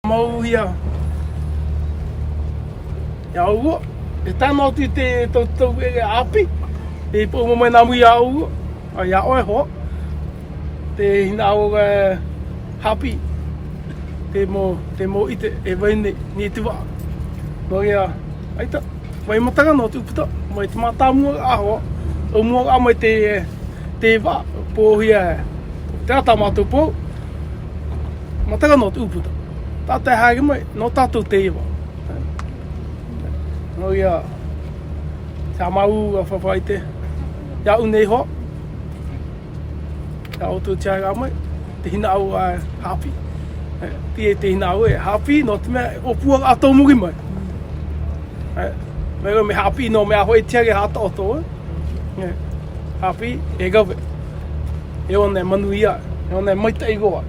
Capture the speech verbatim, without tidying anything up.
Mau ia. Ia ʻoe, e tae noa atu i te tau, tau e ʻāpī. E pō mau mai nā mua ia ʻoe. ʻA, ia ʻoe hoʻi. Te hinaʻaro, e, haʻapiʻi. Te mau, te mau ʻite, e vai nei, nei te vaʻa. Nō reira, ʻaita. Vai mataʻu noa atu ʻūputa, mai te mātāmua ʻaho, ʻo mua mai te, te vaʻa, pōhia e. Te ata mātou pō, mataʻu noa atu ʻūputa. Tātou e haere mai, nō tātou te iva. Nō reira, te mau ʻa faʻaite, ia ʻu nei hoʻi. Ia ʻoutou te haere mai, te hinaʻaro e haʻapiʻi. E, te, te hinaʻaro e haʻapiʻi, nō te mea, ʻo pua ʻa tō muri mai. E, mea, mea haʻapiʻi nō mea hoʻi te ake haʻataʻoto, e. E, haʻapiʻi, e rave. E ʻōna e manuia, e ʻōna e maitaʻi roa.